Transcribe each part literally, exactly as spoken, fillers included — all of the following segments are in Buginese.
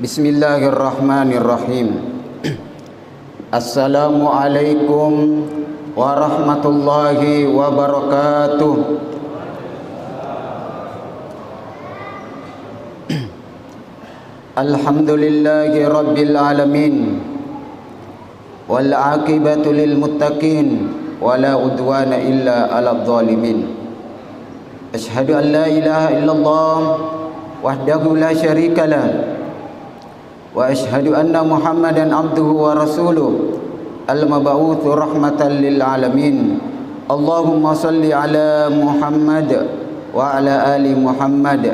Bismillahirrahmanirrahim. Assalamualaikum warahmatullahi wabarakatuh. Alhamdulillahi rabbil alamin. Wal aqibatu lil muttaqin, wala udwana illa alal zalimin. Asyhadu an la ilaha illallah wahdahu la syarikalah, wa asyhadu anna Muhammadan abduhu wa rasuluh, al mab'utsu rahmatan lil alamin. Allahumma shalli ala Muhammad wa ala ali Muhammad.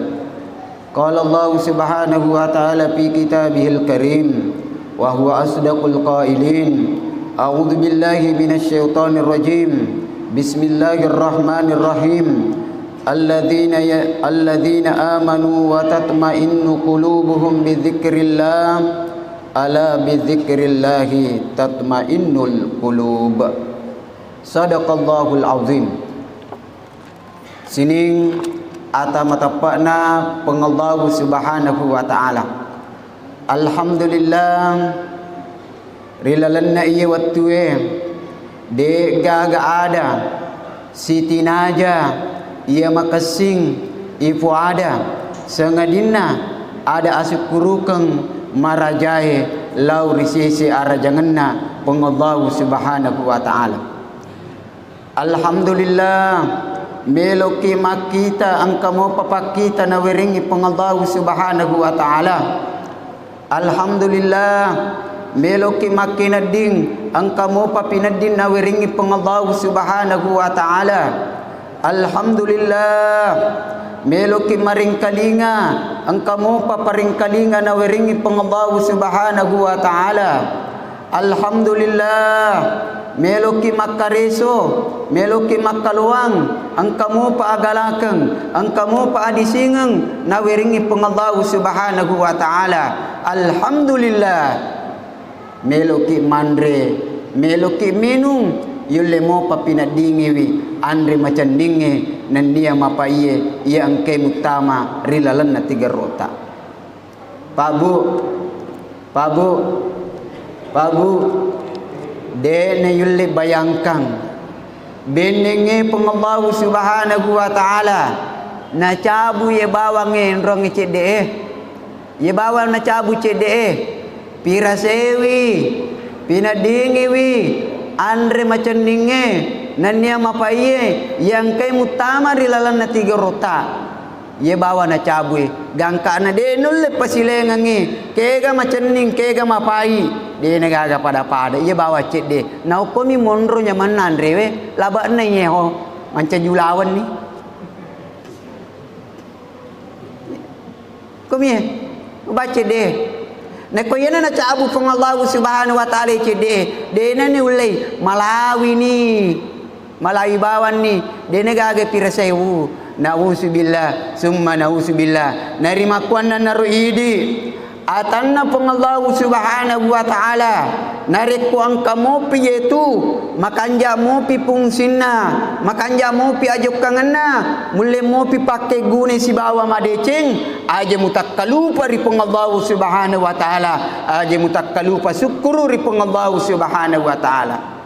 Qala Allahu subhanahu wa ta'ala fi kitabihil karim, wa huwa asdaqul qailin. A'udzu billahi minasy syaithanir rajim. Bismillahirrahmanirrahim. Alladzina ya-, alladzina amanu wa tatma'innu qulubuhum bi dzikrillah. Ala bi dzikrillahi tatmainnul qulub. Sadaqallahul azim. Sining ata mateppa'na Puang Allahu Subhanahu wa Ta'ala. Alhamdulillah, ri lalenna iye wettue, de'gaga ada sitinaja iya makessing ipoada, sangadinna ada asukkurukeng marajae lao ri sese arajangenna Puang Allahu Subhanahu wa Ta'ala. Alhamdulillah, meloki makkita engka mopa pakkita nawerengngi Puang Allahu Subhanahu wa Ta'ala. Alhamdulillah, meloki makkinedding engka mopa pinedding nawerengngi Puang Allahu Subhanahu wa Ta'ala. Alhamdulillah, meloki maringkalinga engka mopa paringkalinga nawerengngi Puang Allahu Subhanahu wa Ta'ala. Alhamdulillah, meloki makkareso, meloki makkaloang, engka mopa agalakeng, engka mopa adisingeng nawerengngi Puang Allahu Subhanahu wa Ta'ala. Alhamdulillah, meloki manre, meloki minung, yulle mopa pineddingiwi anre macenningnge nennia mapaiye iya engkae muttama ri lalenna tigerrota. Pak Bu, Pak Bu, Pak Bu, de'na yulle bayangkang. Bennengnge Puang Allahu Subhanahu wa Ta'ala nacabu ye bawangnge enrongnge cedde'e. Ye bawang nacabu cedde'e. Pirasewi, pineddingiwi, anre macenningnge, nennia mapaiye, yangkai muttama ri lalenna tigerota. Ye bawa nacabui, gangkana de nulle pasilengengngi, kega macenning, kega mapai, de na gaga pada-pada, ye bawa cedde. Naokkomi monro nyamanna anrewe, laba'na iyeho, mancaji ulawenni. Komi e, baca cedde. Nakko iyana nacabu Puang Allahu Subhanahu wa Ta'ala cedde, de nani ullei, malawini. Malawi bawanni, de na gaga pirasewu. Nauzubillah, summa nauzubillah. Narimakkuannanaro idi, atanna Puang Allahu Subhanahu wa Ta'ala, narekko engka mopi yetu, makanja mopi fungsinna, makanja mopi ajokkangenna, mulle mopi pakkegunai sibawa madeceng, aja mutakkalupa ri Puang Allahu Subhanahu wa Ta'ala, aja mutakkalupa sukkuru ri Puang Allahu Subhanahu wa Ta'ala.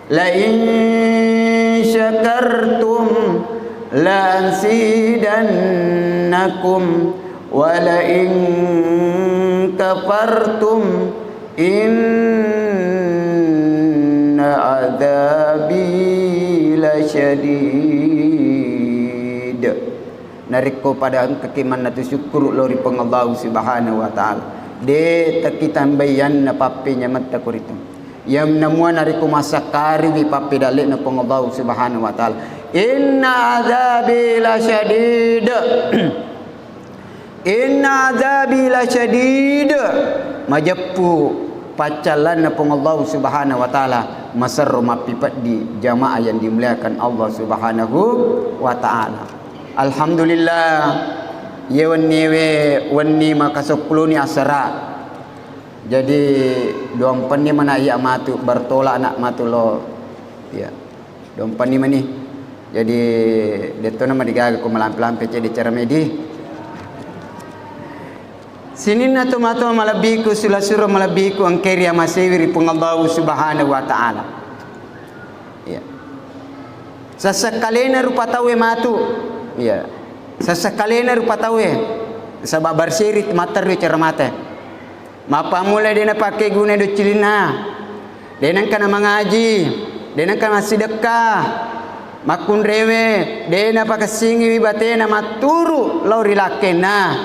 La in syakartum la azidannakum wa la in kafartum inna adzabi lasyadid. Narekko pada engkaki mannatu syukkuru lao ri Puang Allahu Subhanahu wa Ta'ala, de takkitambaianna pappenyametta koritu. Yang namua narekko massakkariwi pappedalle'na Puang Allahu Subhanahu wa Ta'ala. Inna adzabi lasyadid. Inna adzabi lasyadid. Majeppu paccallanna Puang Allahu Subhanahu wa Ta'ala, maserro mappipeddi jamaah yang dimuliakan Allah Subhanahu wa Ta'ala. Alhamdulillah, ye wenniwe wenni makaseppulo ni asera. Jadi, duampenni mana iya matu, bertolak nak matu lo. Iya. Duampenni mani. Jadi, detto nama digaga ko malampe-lampe cedde cara medi. Sininna tomatoa malebbiku, sula-sura malebbiku, engkae riamasewi ri Puang Allahu Subhanahu wa Ta'ala. Iya. Sessekkalena rupa tauwe matu. Iya. Sessekkalena rupa tauwe. Saba' berseri matterru ceramate. Mappammula de' napakkeguna doccilinna. De' nengka namangaji, de' nengka massidekka, makkunrewe, de' napakessingiwi batena matturu lao ri lakkenna,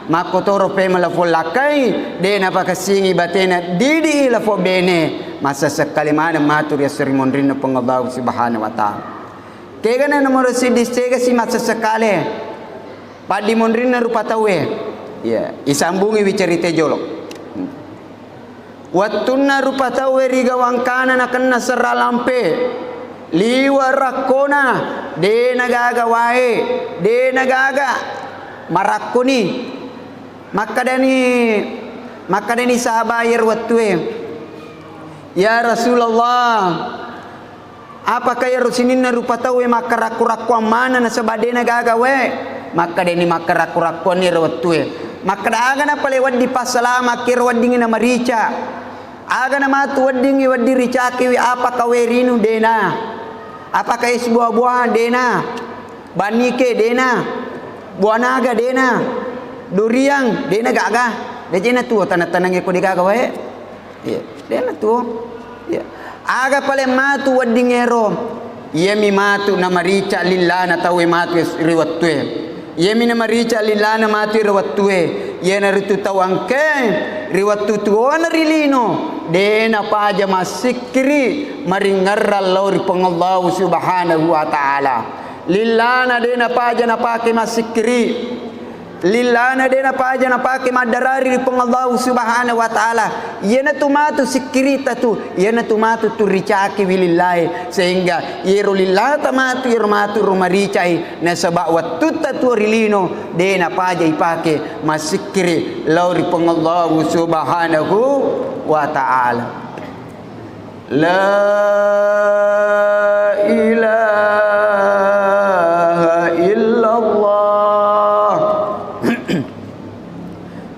makkotoro pema lafong lakkai, de' napakessingi batena didi lafong bene, massessekkale maneng matu ri esso ri monrinna Puang Allahu Subhanahu wa Ta'ala. Kegana nomoro siddi, segasi massessekkale paddimonrinna rupa tauwe. Iya, isambungiwi cerita jolo. Wettunna rupa tauwe rigawangkana nakenna serra lampe, liwa' rakkona, de' nagaga wae, de' nagaga marakkoni. Makkadani, makkadani sahaba' iyaro wettue, "Ya Rasulullah, apakah iyaro sininna rupa tauwe makkarakku-rakkuang maneng nasaba' de' nagaga wae?" Makkadani, "Makkarakku-rakkuanni iyaro wettue." Makkada, "Aga napale wedding passalama' iyaro weddingngi namarica? Aga namatu weddingngi wedding ricakiwi, apakah wae rinu?" "De'na." "Apakah es buah-buahan?" "De'na." "Bannike?" "De'na." "Buah naga?" "De'na." "Duriang?" "De'na gaga." "De'na tuo taneng-tanengnge ko de' gaga wae." Iya, de'na tuo. Iya. Aga pale matu wedding ero? Iyami matu namarica lillana tauwe matu ri wettue. Iyami namarica lillana matu ri wettue. Iyanaritu tau engkae ri wettu tuona ri lino, de' napaja massikkiri maringngerrang lao ri Puang Allahu Subhanahu wa Ta'ala. Lillana de' napaja napake massikkiri. Lillana de' napaja napake maddarari ri Puang Allahu Subhanahu wa Ta'ala. Iyanatu matu sikkirita tu, iyanatu matu tu ricakiwi lillae, sehingga iyaro lillata matu, iyaro matu ro maricai, nasaba' wettutta tuo ri lino de' napaja ipake massikkiri lao ri Puang Allahu Subhanahu wa Ta'ala. La ilaha illallah.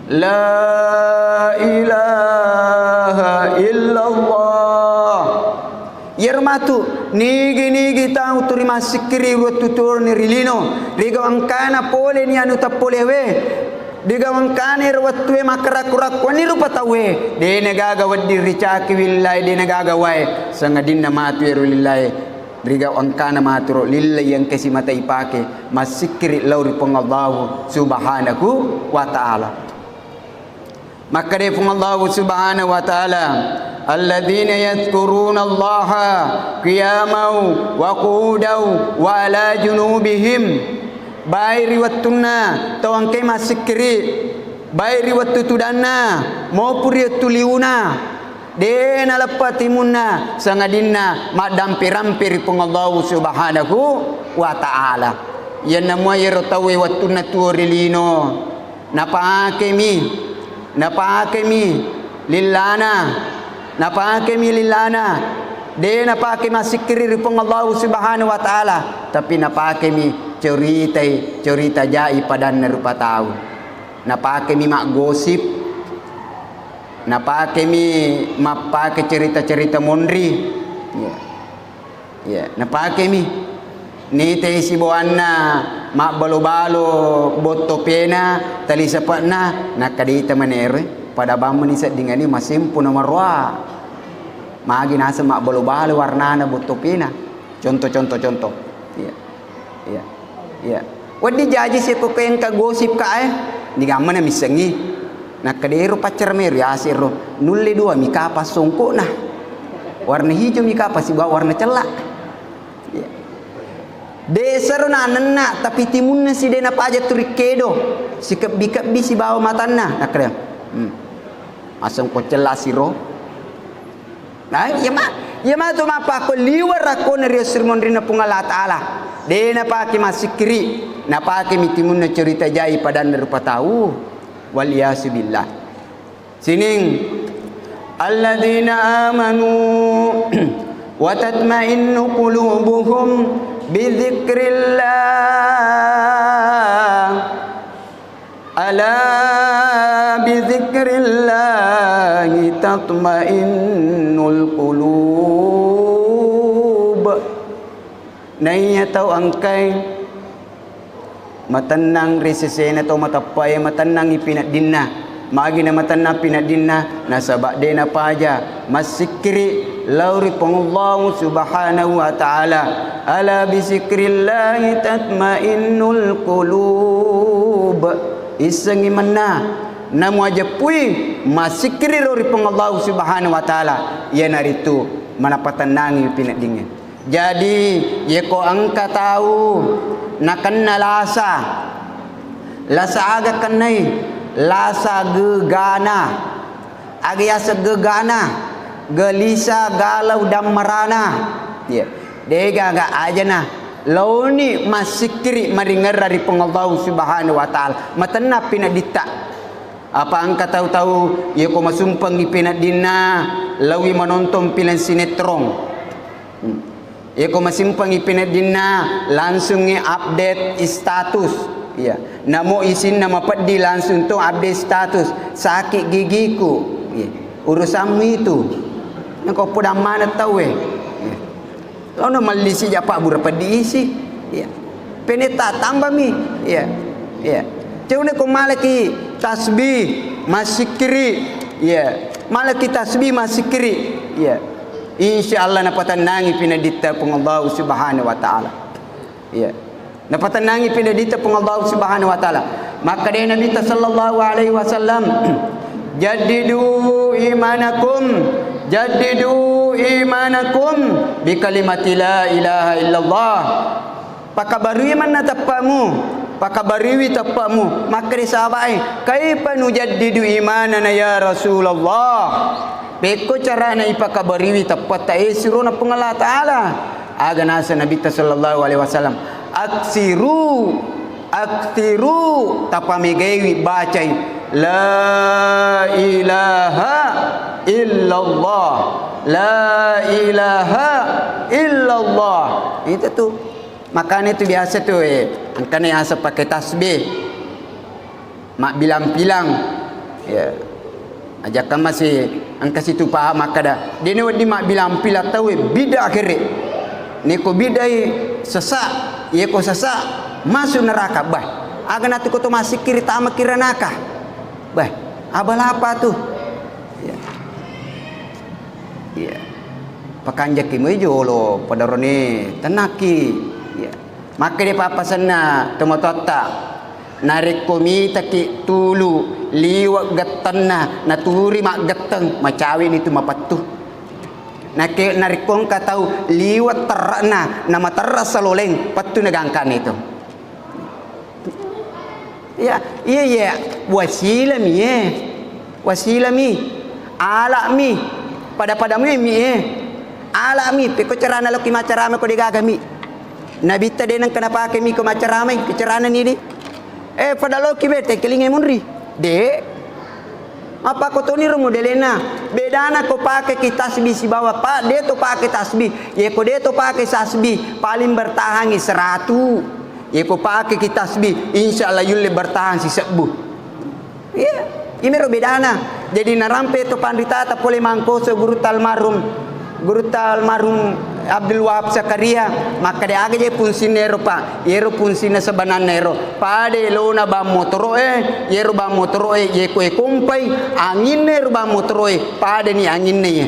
La ilaha illallah. Iyaro matu, nigi-nigi tau turi massikkiri wettu tuoni ri lino, rigau engkana poleni anu tappolewe. Digawangkana ero wettue makkarakku-rakkuanni rupa tauwe, de' nagaga wedding ricakiwi lillae, de' nagaga wae, sangadinna matu ero lillae, rigawangkana maturo lilla iya engka simata ipake massikkiri lao ri Puang Allahu Subhanahu wa Ta'ala. Makkeda Puang Allahu Subhanahu wa Ta'ala, "Alladzina yadzkurunallaha qiyaman wa qu'udan wa ala junubihim." Baik ri wettunna tau engkae massikkiri, baik ri wettu tudanna maupun ri wettu liuna, de' naleppa timunna sangadinna maddampe-rampe ri Puang Allahu Subhanahu wa Ta'ala. Iyanna mua iyaro tauwe wettunna tuo ri lino, napakemi, napakemi lillana, napakemi lillana, de' napake massikkiri ri Puang Allahu Subhanahu wa Ta'ala, tapi napakemi coritai, corita jai padanna rupa tau. Napakemi maggosip, napakemi mappake cerita-cerita monri. Iya. Iya, napakemi. Nitai sibawanna mabbalo-balo botto pena, tali sepe'na, nakkeda ita maneroe, pada bammeni seddingani masempo nomoroa. Magi naseng mabbalo-balo warnana botto pena. Contoh, contoh, contoh. Iya. Iya. Iya. Wedding jaji sekko engka gosip ka e, nigammana missengngi. Nakkeda ero paccara mero yaseng ro, nulle dua mi kapang songko'na. Warna hijau mi kapang sibawa warna cella. Iya. De' sero nanenna, tapi timunna si de' napaja turi kedo, sikebbi-kebbi sibawa matanna. Nakkeda, hmm. Masongko cella siro. Nah, iya ma-, iya matu mappakko liwe' rakkona ri esso ri monrinna Puang Allah Ta'ala. De' napake massikkiri, napakemi timunna cerita jai padanna rupa tau. Wal iyasu billah. Sining, alladzina amanu wa tatmainnu qulubuhum bi dzikrillah. Ala bizikrillahi tatmainnul qulub. Naiya tau engkai matennang ri sesena tau mateppae, matennangi pineddinna. Magi na matennang pineddinna? Nasaba de napaja massikkiri lao ri Puang Allahu Subhanahu wa Ta'ala. Ala bizikrillahi tatmainnul qulub. Issengngi mennang namuajeppui massikkiri lao ri Puang Allahu Subhanahu wa Ta'ala, iyanaritu manapatennangi pineddingnge. Jadi, yeko engka tau nakenna lasa, lasa aga kennai? Lasa gegana. Aga yaseng gegana? Gelisah, galau, dammarana. Iya. Degaga ajana. Laoni massikkiri maringerra ri Puang Allahu Subhanahu wa Ta'ala. Matenna pinedditta. Apa engka tau-tau, yeko masumpengngi peneddinna, lawi manontong film sinetron. Hmm. Yeko masumpengngi peneddinna, langsungngi update status. Iya. Namo isinna mapeddi, langsung to update status. Sakit gigiku. Iya. Urusanmu itu. Nako podang maneng tauwe. Iya. Laono mallisi ja pabbura peddi isi. Iya. Peneta tambami. Iya. Iya. Cewne ko malaki tasbih, massikkiri. Iya. Malaki tasbih, massikkiri. Iya. Insya Allah napatennangi pinedditta Puang Allahu Subhanahu wa Ta'ala. Iya. Napatennangi pinedditta Puang Allahu Subhanahu wa Ta'ala. Makkeda Nabitta sallallahu alaihi wasallam, "Jaddidu imanakum, jaddidu imanakum bi kalimati la ilaha illallah." Pakabarui manna teppamu, pakabaruiwi teppamu. Makkeda sahabae, "Kaifa nujaddidu imanana ya Rasulullah?" Pekko carana ipakabariwi teppatta, eh, sirona Puang Allah Ta'ala. Aga naseng Nabitta sallallahu alaihi wasallam, "Aksiru, aksiru, tapamegaiwi bacai, la ilaha illallah, la ilaha illallah." Itu tuh. Makanya itu biasa tuh, eh, engkana yang asal pakai tasbih. Mabbilang-bilang. Ya. Ajakka masih engka situ paham makkeda, dene wedding mabbilang-bilang tauwe, bid'ah kere. Neko bid'ai sesa, yeko sesa masuk neraka. Bah, aga natu koto massikkiri tama kiranaka. Bah, abal apa tu? Ya. Ya. Pakanjaki moi jolo, padarone tenaki. Ya. Makkeda pappasenna tomatoatta, narekko mitaki tulu liwe' gettenna, naturi maggetteng, macawini tu mapettu. Nake-, narekko engka tau liwe' terre'na, namaterre' saloleng, pettu nagangkanna itu. Iya, iya, iya, wasilami, eh. Wasilami, ala'mi, pada-pada mui mi, eh. Ala'mi, pekko carana loki maccarama ko degagami. Nabitta de nengka napakemi ko maccaramai, ko carana ni di. Eh, pada loki be, tengkelingai munri. De. Mappakotoni ro modelena. Bedana ko pakeki tasbih sibawa pa, de to pake tasbih. Ye ko de to pake tasbih, paling bertahangi seratu. Ye ko pakeki tasbih, insya Allah yulle bertahan sisebbu. Iya, imero bedana. Jadi narampe to panritata pole Mangkoso, gurutta almarhum, gurutta almarhum Abdul Wahab Zakaria, makkeda aga je fungsinna ero, Pak? Yero fungsinna sebenarna ero, pada elona bang motoro'e, yero bang motoro'e ye koe kompai, anginna ero bang motoro'e, padani anginna ye.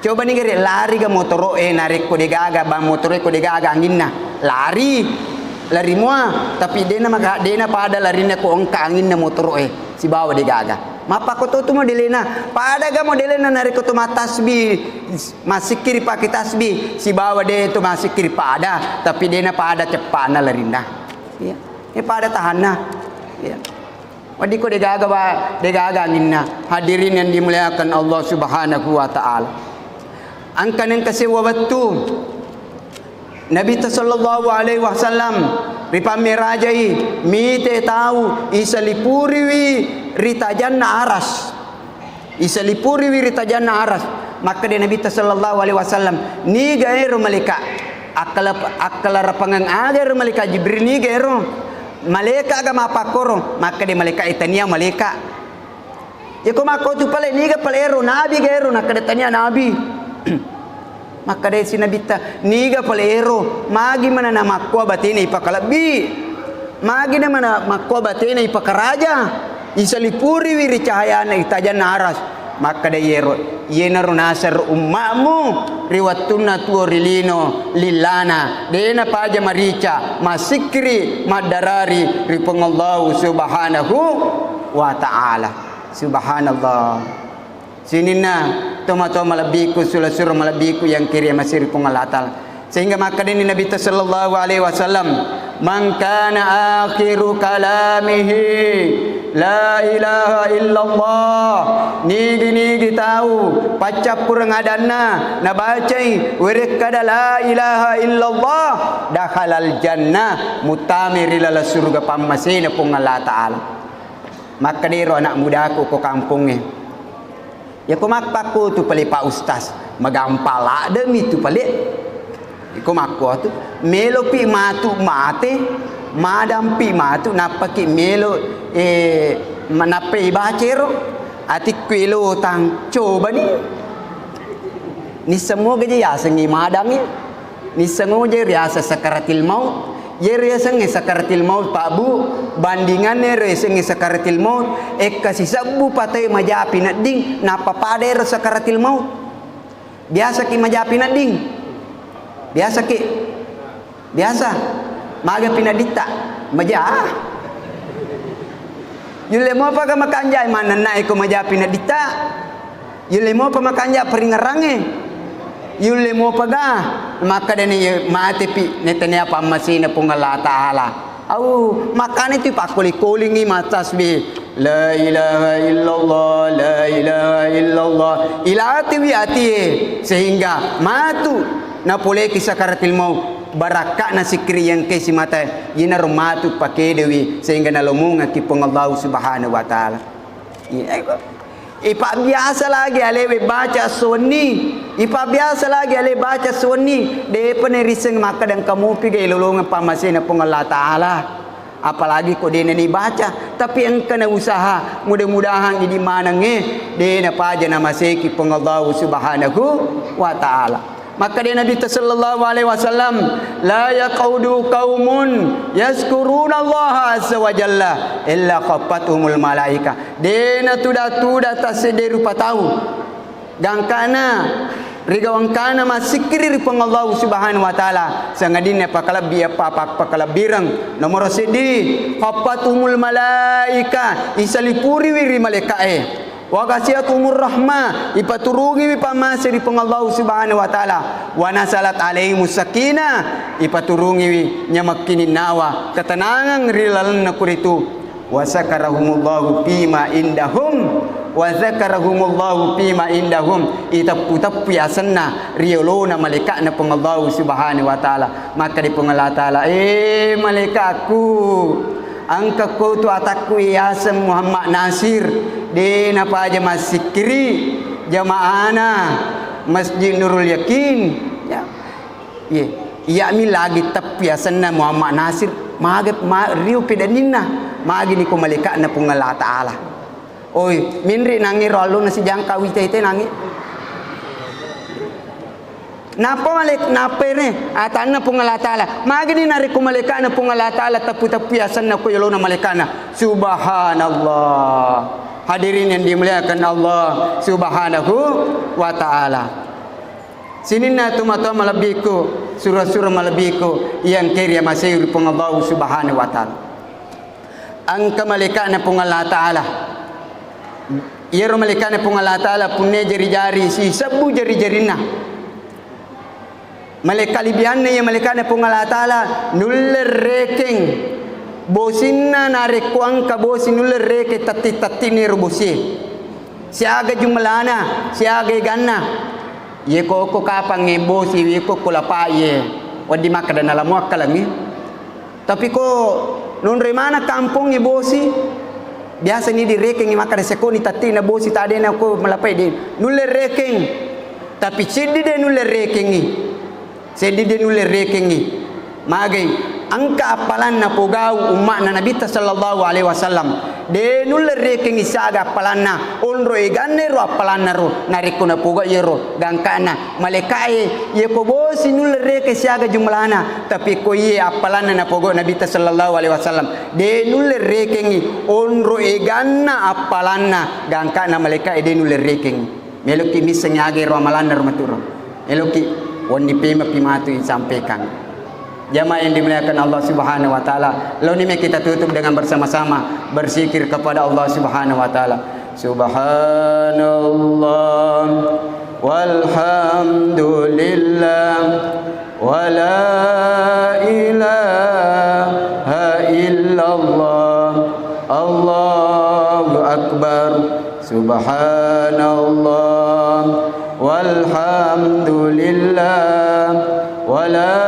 Coba ni gere, lari ga motoro'e narekko degaga bang motoro'e, ko degaga anginna, lari, lari mua, tapi dena maka, dena pada larinna ko engka anginna motoro'e sibawa degaga. Mappakoto tu modelena, pada ga modelena narekko to mattasbih, massikkiri pake tasbih sibawa de to massikkiri pada, tapi dena pada ceppana larinna. Iya. Eh, pada tahanna. Iya. Weddikko degaga ba-, degaga anginna. Hadirin yang dimuliakan Allah Subhanahu wa Ta'ala. Engka nengka sewwa wettu Nabitta sallallahu alaihi wasallam ripammerajai, mite tau isalipuriwi ri tajanna aras. Isalipuriwi ri tajanna aras. Makkeda Nabitta sallallahu alaihi wasallam, "Niga ero malaika? Akkala-, akkalarapangeng aga ero malaika Jibril, niga ero?" Malaika ga mappakkoro? Makkeda malaika e, tania malaika. Yako makko tu pale, niga pale ero, nabi ga ero? Nakkeda tania nabi. Makkeda si Nabitta, niga pale ero? Magi mana namakkoa batena ipakalebbi? Magi na mana makkoa batena ipakaraja? Isalipuriwi ri cahayana itajanna aras. Makkeda yero, iyenaro naseng umma'mu ri wettunna tuo ri lino lillana, de napaja marica, massikkiri, maddarari ri Puang Allahu Subhanahu wa Ta'ala. Subhanallah. Sininna tomatoa malebbiku, sura-sura malebbiku yang kiri masiri Puang Allah Ta'ala. Sehingga makkedani Nabitta sallallahu alaihi wasallam, "Man kana akhiru kalamihi la ilaha illallah." Nigi-nigi tau paccappureng adanna nabacai werekkada la ilaha illallah, dakhalal jannah, muttame ri laleng suruga pammasena Puang Allah Ta'ala. Makkedaro anak mudaku ko kampongnge, Yako mappakko tu pale Pak Ustaz, magampang ladde mi tu pale. Iko makko tu, melopi matu mate, madampi matu, nappaki melo, eh, ma-, nappai bacero, atikku elotang, cobani. Nissemoga je yasengi madangi. Nissengngo je riaseng sakaratil maut. Ye riasengnge sakaratil maut, Pak Bu, bandinganna ero yasengnge sakaratil maut, ekka sisebbu patae majapi nedding, nappa pada ero sakaratil maut. Biasaki majapi nedding? Biasaki? Biasa. Magapi nedditta? Maja. Yulle mopaga makanjai mannennai ko majapi nedditta? Yulle mopa makanja paringngerangnge? Yulle mopaga? Makkedani, matepi, netania pammasina Puang Allah Ta'ala. Au, makkani tu pakkoli-kolingi mattasbih. La ilaha illallah, la ilaha illallah. Ilatiwi atie, sehingga matu napoleki sakaratil maut. Barakka'na sikkiri yang kesi mata, yenaro matu pakedewi, sehingga nalomongaki Puang Allah Subhanahu wa Ta'ala. Iya, iko. Ipabbiasa lagi alewe baca esso wenni. Ipabbiasa lagi ale baca esso wenni. Depa nerisseng makkeda engka mopi ga ilolongeng pammasena Puang Allah Ta'ala. Apalagi ko dena nibaca. Tapi engka na usaha. Mudah-mudahan idi manengnge dena paja namaseki Puang Allah Subhanahu wa Ta'ala. Makkeda Nabitta sallallahu alaihi wasallam, "La yaqudu qaumun yazkuruna Allah azza wa jalla illa khaffathumul malaika." Dena tuda-tuda tassedde rupa tau gangkana rigawangkana massikkiri ri Puang Allah Subhanahu wa Ta'ala, sangadinna pakalebbi apa-, apa-, pakalebbireng. Nomoro seddi, khaffathumul malaika, isalipuriwi ri malaika'e. Wa ghasyiyathumur rahmah, ipaturungiwi pammase ri Puang Allah Subhanahu wa Ta'ala. Wa nazalat alaihimus sakinah, ipaturungiwi nyamekkininnawa, ketenangan ri lalenna kuritu. Wa zakarahumullahu fima indahum, wa zakarahumullahu fima indahum, iteppu-teppui asenna ri yolona malaika'na Puang Allah Subhanahu wa Ta'ala. Makkeda Puang Allah Ta'ala, "Eh, malaika'ku, engka ko tu atakku yaseng Muhammad Nasir, de napaja massikkiri jamaahna Masjid Nurul Yakin." Ya. Iya, iyami lagi teppi asenna Muhammad Nasir, mage, ma-, riu pedaninna, magi niko malaika'na Puang Allah Ta'ala. Oi, minri nangi ro allona sijangka wita ite nangi. Napa malaik-, napa ere atanna Puang Allah Ta'ala? Magini narekko malaika'na Puang Allah Ta'ala teppu-teppu yasenna ko yolona malaika'na. Subhanallah. Hadirin yang dimuliakan Allah Subhanahu wa Ta'ala. Sininna tomatoa malebbiku, sura-sura malebbiku, yang keri masei ri Puang Allah Subhanahu wa Ta'ala. Engka malaika'na Puang Allah Ta'ala. Iyaro malaika'na Puang Allah Ta'ala punne jari-jari, sisebbu jari-jarinna. Malaika libianna iya malaika'na Puang Allah Ta'ala nulle rekeng bosinna, narekko engka bosi nulle rekeng tatti-tattinna ero bosie. Siaga jumlana, siaga eganna. Yeko ko kapangnge bosi, yeko ko lapaie. Wedding makkeda nala muakkalengngi. Tapi ko nonroi maneng kampongnge bosi, biasani direkengngi makkeda sekoni tattina bosi tadena ko malapai de. Nulle rekeng. Tapi siddi de nulle rekengngi. Seddi de nulle rekengngi. Magai Engka appalanna pogau umma'na Nabitta sallallahu alaihi wasallam. De nulle rekengngi siaga appalanna, onro eganna ero appalanna ro, narekko napogau iyaro gangkana malaika'e, iya ko bosi nulle rekeng siaga jumlana, tapi ko iye appalanna napogau Nabitta sallallahu alaihi wasallam, de nulle rekengngi, onro eganna appalanna gangkana malaika'e de nulle rekengngi. Meloki missengngi aga ero amalanna ro maturo. Meloki wenni pemappi matu isampaikan. Jamaah yang dimuliakan Allah Subhanahu wa Ta'ala, launi mai kita tutup dengan bersama-sama berzikir kepada Allah Subhanahu wa Ta'ala. Subhanallah, walhamdulillah, wala ilaha illallah, Allahu Akbar. Subhanallah, walhamdulillah, wala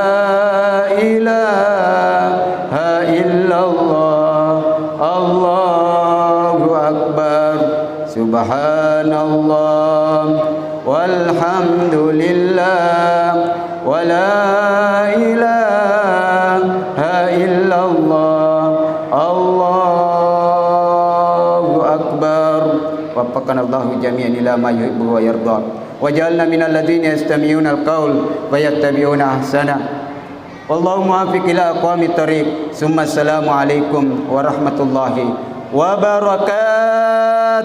ilaha illallah, Allahu Akbar. Subhanallah, walhamdulillah, wala ilaha illallah, Allahu Akbar. Waffaqanallahu jami'an ila ma yuhibbu wa yarda. Waj'alna minal ladzina yastami'unal qaul fayattabi'una ahsana. Wallahu muwaffiq ila aqwamit thariq. Summa assalamu alaikum warahmatullahi wabarakatuh.